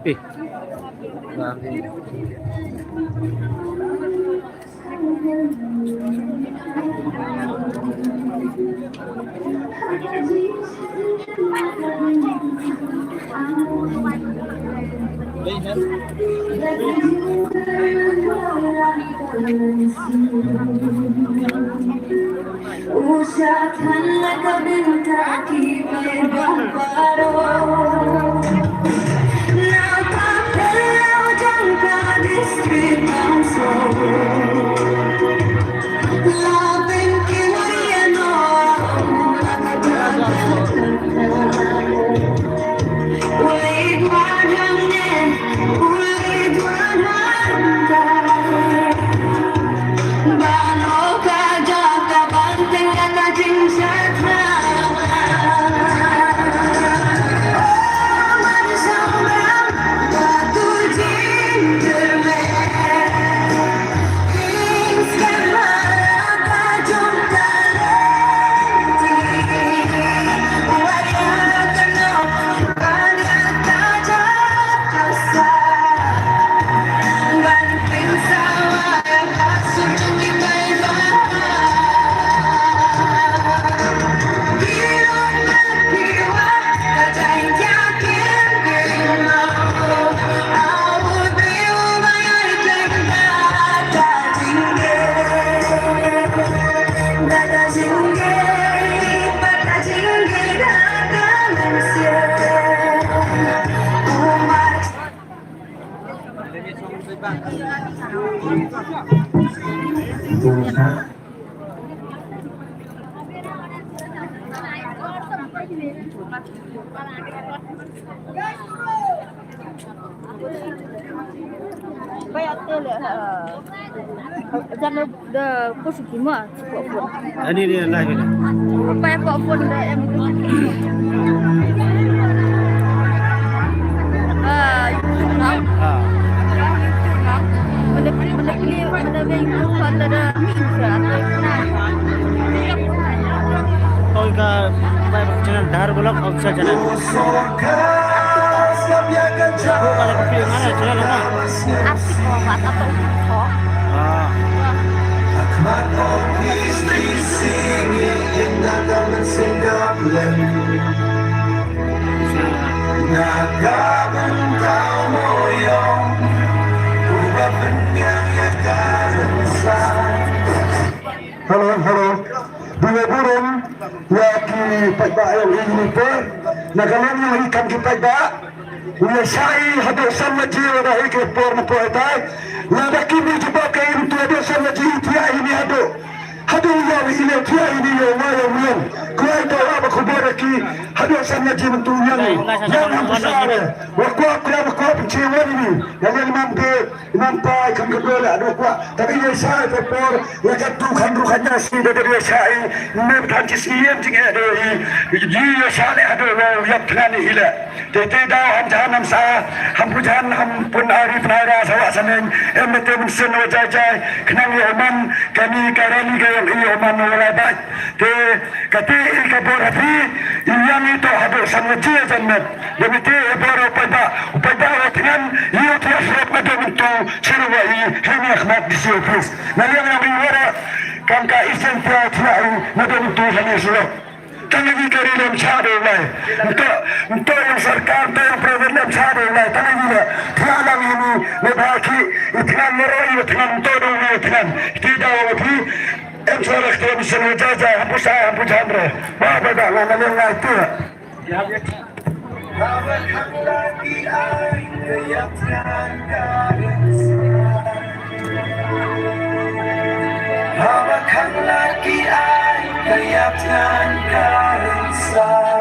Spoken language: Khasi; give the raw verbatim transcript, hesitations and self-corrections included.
Eh. Ani ni lah ni. Apa yang kau pun dah yang itu. Ah, YouTube lah. Ah. Benda benda benda benda YouTube pada dah ni. Tolga bai channel Dhar Vlog official channel. Ko kala ko pilih mana channel mana? Asik ko kat apa ko? Ah. Hello, hello. Dei burom ïa ki paidbah ïa u ïing u por. Na ka liang ïa u kam ki paidbah. U ïa shai haduh san baje lada hi ki por na por tai. Lada ki mi jubab ka im tu haduh san baje u thiah hi ni haduh. Haduh ïa u ïa u thiah hi ni ïa u ma ïa u mian. Kwai ta wa ba khubor ki haduh san baje myntu ïa u. Ïa u pisa re. Wa kwah kwah wa kwah pynche wa ni. Ïa u imam de. Nang tai kham ka dole ado kwah. Tapi ïa sa i por la ka tu khan ru khan ïa si da da ïa sa i. Mem than chi si ïem jing ïa do i. Ïa sa le ado lo ïa plan i le. Te te da ham jan ham sa. Ham pu jan ham pun ari pun ara sa wa sa neng. Em te mun sen wa jai jai. Khnang ïa man kani ka rani ka ïa man wa la bai. Te kata i ka bor ha phi, i ïang i to haduh san baje janmiet. Dei mite i bor u paidbah, u paidbah u thngan, i u thiah surok naduh myntu, shuwa i, hynne ha khmat D C office. Na liang ïang i wara, kam ka isen thiah thiah i, naduh myntu hynne surok. Tang ïa ki kari lem cha de lai. Nto, nto ïa sorkar, nto ïa private lem cha de lai. Tang ïa la. Thia lang ïa ni, ne ba ki, i thngan ne roi, i thngan nto de ni, i thngan. Ti da wa ti, em sa rek tu, em sa rek ja, ja, hampus sa, hampus jam re. Ba, ba, ba, la, la, la, la, tu. Haba khang la ki ai ka ïap than ka rin sa.